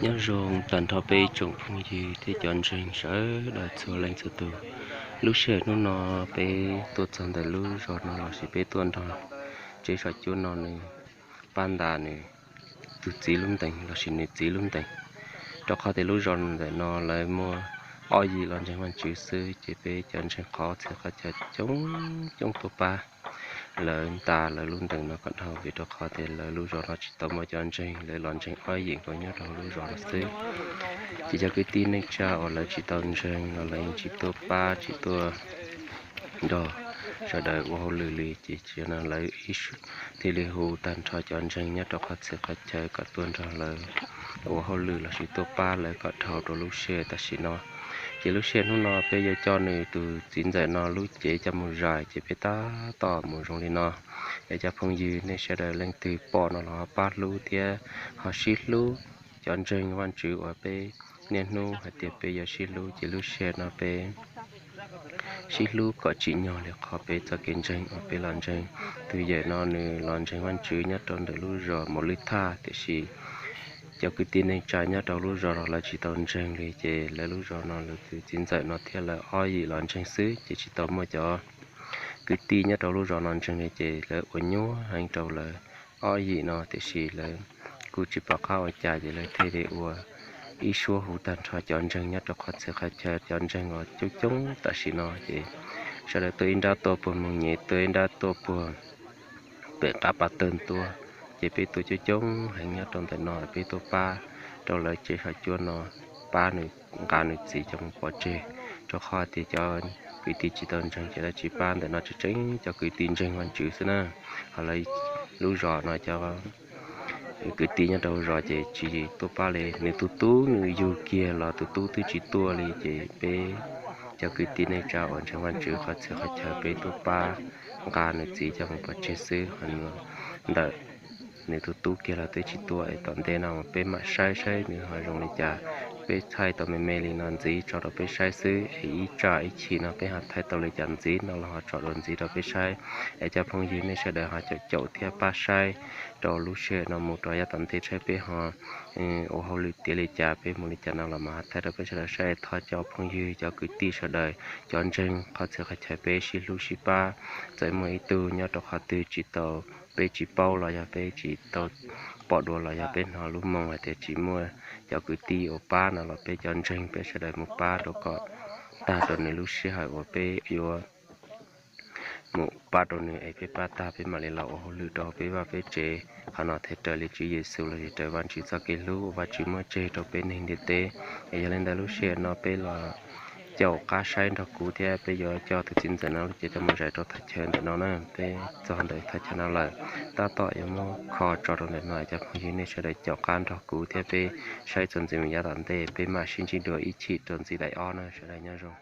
Nyob zoo tag nrho peb tsoom phooj ywg thiab cov ntseeg sawv daws txhua leej txhua tus. Lub sij hawm hnub no peb tuaj txog ntawm lub zos no lossis peb tuaj nrog tsev saum cuab no nws pab ntas nws tus txiv lub ntees lossis nws txiv lub ntees, rau qhov tias lub zos ntawm no lawv muaj ob yim los ntseeg Vajtswv xwb, ces peb cov ntseeg qhov txhia qhov chaw coob coob tuaj pab lawv ntas lawv lub ntees no kom dhau, vim rau qhov tias lawv lub zos no tsis tau muaj cov ntseeg, lawv los ntseeg ob yim nkaus nyob rau lub zos no xwb. Ces cov kwv tij neej tsa uas lawv tsis tau ntseeg los lawv yeej tsis tuaj pab tsis tuaj nrog sawv daws ua hauj lwm li, ces tsis no lawv thiaj li hu tag nrho cov ntseeg nyob rau qhov txhia qhov chaw kom tuaj nrog lawv ua hauj lwm lossis tuaj pab lawv kom dhau rau lub sij hawm tam sim no. Ces lub sij hawm hnub no peb yuav coj nws tus txiv ntxawm no lub cev coj mus zais, ces peb tab tom mus zoo li no. Yog cov phooj ywg nej sawv daws leej twg pom no los ho pab hlub thiab ho sib hlub cov ntseeg Vajtswv uas peb niaj hnub hais tias peb yuav sib hlub, ces lub sij hawm no peb sib hlub kom tsim nyog li qhov peb txoj kev ntseeg uas peb los ntseeg. Tus yawm no nws los ntseeg Vajtswv nyob rau ntawm lub zos Maus Lwj Thaj, tiam sis cov kwv tij neej tsa nyob rau lub zos no lawv tsis tau ntseeg li, ces lawv lub zos no lawv tus txiv ntxawm no thiab lawv ob yim los ntseeg xwb, ces tsis tau muaj cov kwv tij nyob rau lub zos no ntseeg li, ces lawv ua nyuaj heev rau lawv ob yim no, tiam sis lawv kuj tsis pom qab ua cas, ces lawv thiaj li ua ib suab hu tag nrho cov ntseeg nyob rau qhov txhia qhov chaw, cov ntseeg uas coob coob tam sim no, ces sawv daws tuaj ib nrab tuaj puag Moos Nyem, tuaj ib nrab tuaj puag pem qab Pas Tawg tuaj, ces peb tuaj coob coob heev nyob rau ntawm no, peb tuaj pab rau lawv tsev saum cuab no, pab nws nqa nws txiv coj mus pov tseg, rau qhov tias cov kwv tij tsis tau ntseeg ces lawv tsis pab. Ntawm no tseem tseem cov kwv tij ntseeg Vajtswv xwb na, ho lawv lub zos no cov kwv tij nyob rau zos ces tsis tuaj pab li. Nws tus tub nws yug kiag los tus tub twb tsis tuaj li, ces peb cov kwv tij neej tsa uas ntseeg Vajtswv qhov txhia qhov chaw peb tuaj pab nqa nws txiv coj mus pov tseg xwb, ho nws ntawm nws tus tub kiag los twb tsis tuaj. Es tom ntej no peb mam saib saib nws ho zoo li cas. Peb thaij tau me me li no ntxiv tso rau peb saib xwb, es ib tsam ib chim no peb ho thaij tau li cas ntxiv no los ho tso dua ntxiv rau peb saib. Es cov phooj ywg nej sawv daws ho caum caum thiab pab saib rau lub sij hawm no mus rau yav tom ntej, saib peb ho ua hauj lwm tiav li cas, peb mus li cas no los mas ho thaij rau peb sawv daws saib. Thov cov phooj ywg cov kwv tij sawv daws cov ntseeg qhov txhia qhov chaw peb sib hlub sib pab. Txawm muaj ib tug nyob rau qhov twg tsis tau, peb tsis paub los yog peb tsis tau pom dua los yog peb hnov lub moo hais tias tsis muaj cov kwv tij uas pab no los peb cov ntseeg peb sawv daws mus pab rau kom tag rau nws lub sij hawm uas peb yuav mus pab rau nws, es peb pab tag peb mam li los ua hauj lwm rau peb vaj peb tsev. Qhov no thiaj raws li Tswv Yexus los yog raws Vajtswv txoj kev hlub uas Vajtswv muab tseg rau peb neeg ntiaj teb. Es yog li ntawd lub sij hawm no peb los caum qab saib nrog kuv thiab, peb yuav coj tus txiv ntxawm no lub cev coj mus zais rau thaj chaw ntawm no na. Peb txog ntawm thaj chaw no lawm, tab tom yuav muab kho tso rau ntawm no, cov phooj ywg nej sawv daws caum qab nrog kuv thiab peb saib txuas ntxiv mus yav tom ntej, peb mam sib ntsib dua ib chim rau ntxiv daim ob na, sawv daws nyob zoo.